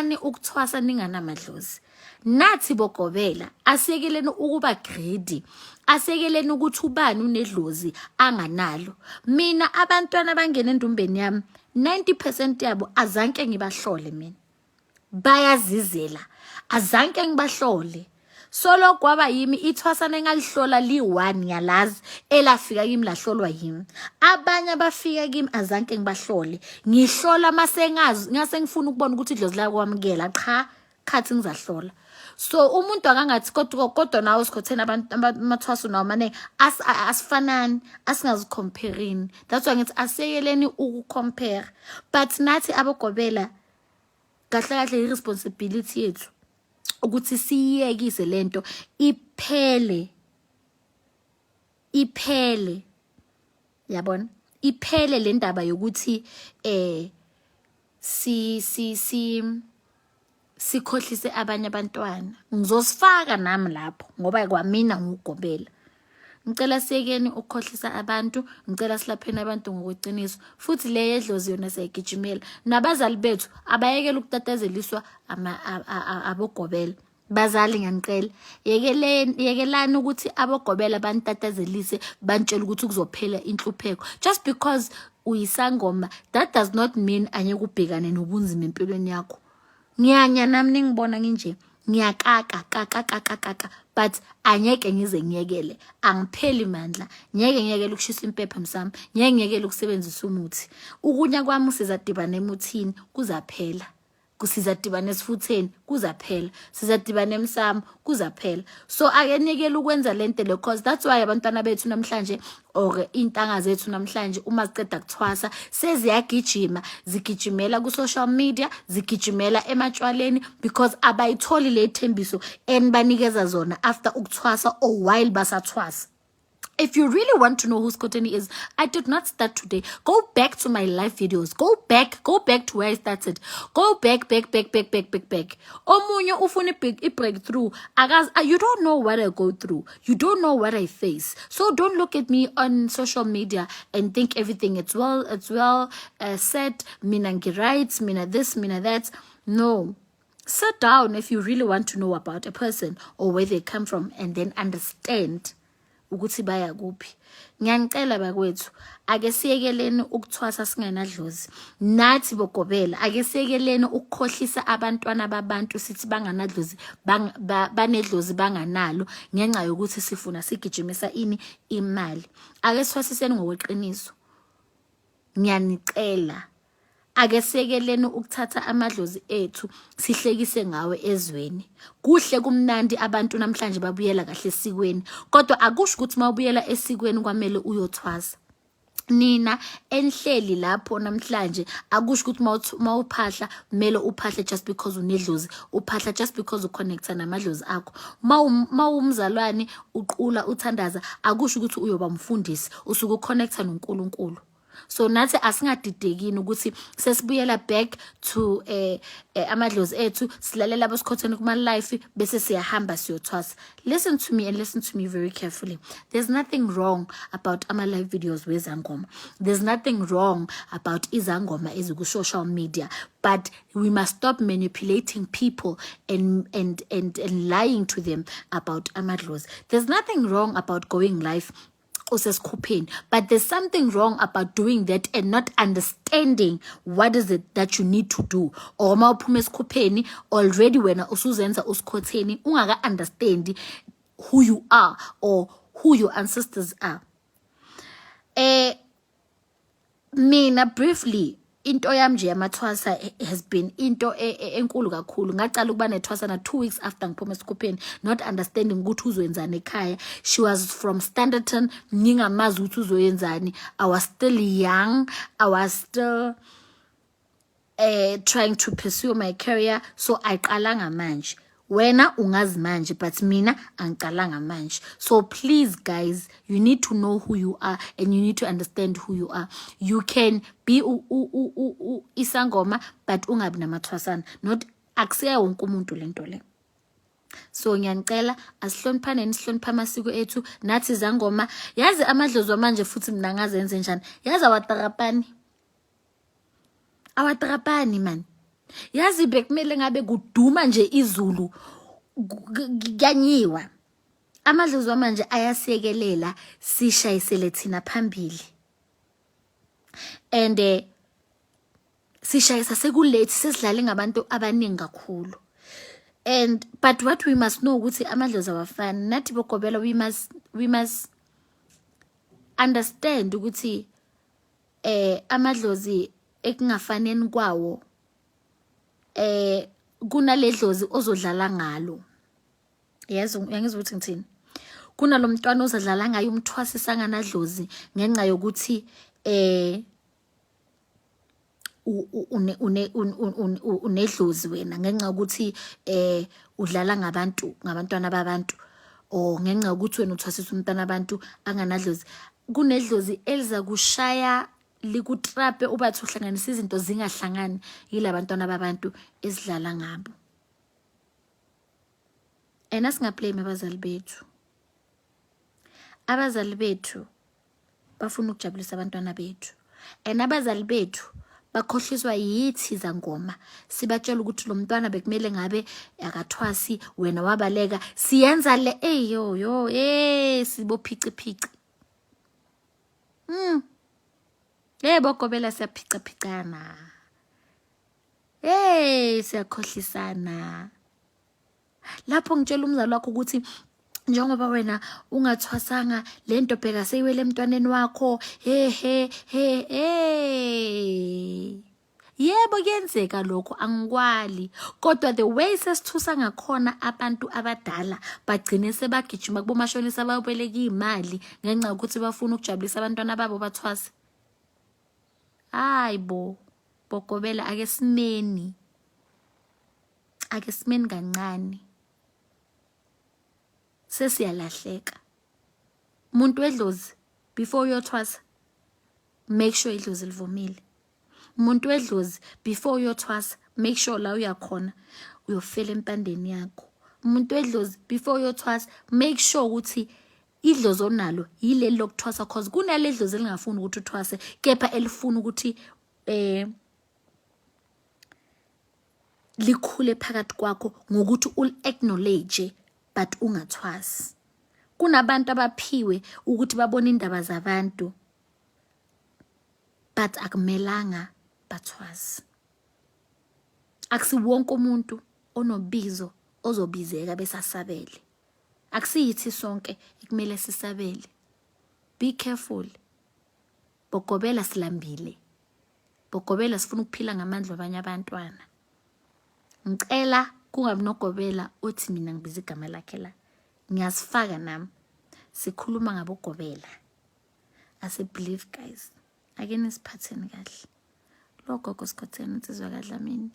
Musani ukuthwasa ninganamadlozi. Nathi bogobela, asiyekeleni ukuba greedy. Asiyekeleni ukuthi ubani unedlozi anganalo. Mina abantwana abangena endumbeni yami, 90% yabo azanke ngibahlole mina. Bayazizela, azanke ngibahlole. Solo kwaba yimi ithwasana engalihlola li-one, ngiyalazi elafika kimi, lahlolwa yimi. Abanye abafika kimi azanke ngibahlole. Ngihlola masengazi, ngase ngifuna ukubona ukuthi idlozi lakwamukela qha khathi ngizahlola. So umuntu akangathi kodwa nawe sikhotheni abantu amathwaso nawo maningi, asifanani, asingazicomparini. That's why ngithi asiyekeleni ukucompare. But nathi abogobela, kahle kahle i-responsibility yethu ukuthi siyiyekise lento iphele, iphele, yabona, iphele le ndaba yokuthi si si si sikhohlise abanye abantwana. Ngizosifaka nami lapho ngoba kwamina ngugobela. Ngicela siyekeni ukukhohlisa abantu, ngicela silapheni abantu ngokweqiniso. Futhi le yedlozi yona siyayigijimela. Nabazali bethu abayekela ukutatazeliswa abogobela. Bazali, ngiyanicela, yekeleni, yekelani ukuthi abogobela banitatazelise, bantshela ukuthi kuzophela inhlupheko. Just because uyisangoma, that does not mean angeke ubhekane nobunzima empilweni yakho. Ngiyanya nami, ningibona nginje, ngiyakaka kaka kaka kaka, but angeke ngize ngiyekele, angipheli mandla. Ngeke ngiyekele ukushisa impepha msamo, ngeke ngiyekele ukusebenzisa umuthi. Ukunya kwami sizadibana emuthini, kuzaphela. Sizadibana esifutheni, kuzaphela. Sizadibana emsamo, kuzaphela. So ake nikele ukwenza lento le, cause that's why abantwana bethu namhlanje or intanga zethu namhlanje, uma ziceda kuthwasa, seziyagijima, zigijimela ku-social media, zigijimela ematshwaleni, because abayitholi le thembiso enibanikeza zona after ukuthwasa or while basathwasa. If you really want to know who Skhotheni is, I did not start today. Go back to my live videos. Go back, go back to where I started. Go back, back, back, back, back, back, back. Omunye ufuna i-breakthrough. Akazi, you don't know what I go through. You don't know what I face. So don't look at me on social media and think everything it's well said. Mina ngi-right, mina this, mina that. No. Sit down if you really want to know about a person or where they come from and then understand ukuthi baya kuphi. Ngiyanicela bakwethu, ake siyekeleni ukuthwasa singenadlozi. Nathi bogobela, ake siyekeleni ukukhohlisa abantwana babantu, sithi banganadlozi, banedlozi banganalo, ngenxa yokuthi sifuna sigijimisa ini? Imali. Ake sithwasiseni ngokweqiniso, ngiyanicela. Ake siyekeleni ukuthatha amadlozi ethu sihlekise ngawe ezweni. Kuhle, kumnandi, abantu namhlanje babuyela kahle esikweni, kodwa akusho ukuthi mawubuyela esikweni kwamele uyothwasa. Nina enhleli lapho namhlanje, akusho ukuthi mawuphahla kumele uphahle just because unedlozi, uphahla just because uconnecta namadlozi akho. Mawumzalwane uqula uthandaza, akusho ukuthi uyoba umfundisi, usuke uconnecta noNkulunkulu. So nathi asingadidekini ukuthi sesibuyela back to amadlozi ethu, silalela abosikhotheni kuma live, bese siyahamba siyothwasa. Listen to me and listen to me very carefully. There's nothing wrong about ama live videos wezangoma. There's nothing wrong about izangoma eziku social media, but we must stop manipulating people and lying to them about amadlozi. There's nothing wrong about going live usesikhupheni, but there's something wrong about doing that and not understanding what is it that you need to do, or uma uphuma esikhupheni already wena usuzenza usikhotheni ungaka understand who you are or who your ancestors are. Mina briefly, into yami nje yamathwasa has been into enkulu kakhulu. Ngacala ukuba nethwasana 2 weeks after ngiphuma esikhupheni, not understanding ukuthi uzoyenzani ekhaya. She was from Standerton, ngingamazi ukuthi uzoyenzani. I was still young, I was still trying to pursue my career, so ayiqalanga manje. Wena ungazi manje, but mina angicalanga manje. So please guys, you need to know who you are and you need to understand who you are. You can be isangoma but ungabi namathwasana. Not akusiya wonke umuntu lento le. So ngiyanicela, asihloniphaneni, sihloniphe amasiko ethu nathi zangoma. Yazi amadlozi wamanje futhi mina ngazenze njani, yazi, awatarapani, awatarapani man. Yazi, bekumele ngabe kuduma nje izulu, kuyanyiwa. Amadlozi wamanje ayasiyekelela sishayisele thina phambili, and sishayisa seku-late, sesidlale ngabantu abaningi kakhulu. And but what we must know ukuthi amadlozi awafani nathi bogobela. We must understand ukuthi amadlozi ekungafaneni kwawo, kunaledlozi ozodlala ngalo. Yazi, uyangizwa ukuthi ngithini? Kunalomntwana ozadlala ngayo, umthwasisa nganadlozi, ngenxa yokuthi une unedlozi wena, ngenxa yokuthi udlala ngabantu, ngabantwana babantu, or ngenxa yokuthi wena uthwasisa umntwana abantu anganadlozi. Kunedlozi eliza kushaya likutrape, ubathi uhlanganisa izinto zingahlangani, yilabantwana babantu esidlala ngabo. And asingablame abazali bethu. Abazali bethu bafuna ukujabulisa abantwana bethu, and abazali bethu bakhohliswa yithi zangoma, sibatshela ukuthi lo mntwana bekumele ngabe akathwasi, wena wabaleka, siyenza le eyo yo sibophici phici. Bogobela, siyaphicaphicana, hey, siyakhohlisana. Lapho ngitshela umzali wakho ukuthi njengoba wena ungathwasanga, lento bheka seyiwele emntwaneni wakho. He he he he, yebo, kuyenzeka lokho, angikwali, kodwa the way sesithusa ngakhona, abantu abadala bagcine sebagijima kubomashonisa, bayobeleka iy'mali ngenxa yokuthi bafuna ukujabulisa abantwana babo bathwase. Hayi bo, bogobela, ake simeni, ake simeni kancane, sesiyalahleka. Umuntu wedlozi, before uyothwasa, make sure idlozi livumile. Umuntu wedlozi, before uyothwasa, make sure la uyakhona uyofela empandeni yakho. Umuntu wedlozi, before uyothwasa, make sure ukuthi idlozi onalo yileli lokuthwasa, cause kunale dlozi elingafuni ukuthi uthwase, kepha elifuna ukuthi likhule phakathi kwakho ngokuthi ul-acknowledge but ungathwasi. Kunabantu abaphiwe ukuthi babone indaba zabantu, but akumelanga bathwasi. Akusi wonke umuntu onobizo ozobizeka besasabele. Akusiyithi sonke ekumele sisabele. Be careful, bogobela, silambile bogobela, sifuna ukuphila ngamandla abanye abantwana. Ngicela kungabi nogobela othi mina ngibiza igama lakhe la, ngiyasifaka nami. Sikhuluma ngabogobela. Ase believe guys, ake nisiphatheni kahle. Lo gogo Sikhotheni, insizwa kaDlamini,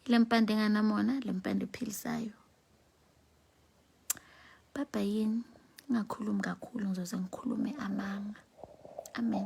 ile mpande enganamona, le mpande ephilisayo. Baba, yini ngingakhulumi kakhulu, ngizoze ngikhulume amanga. Amen.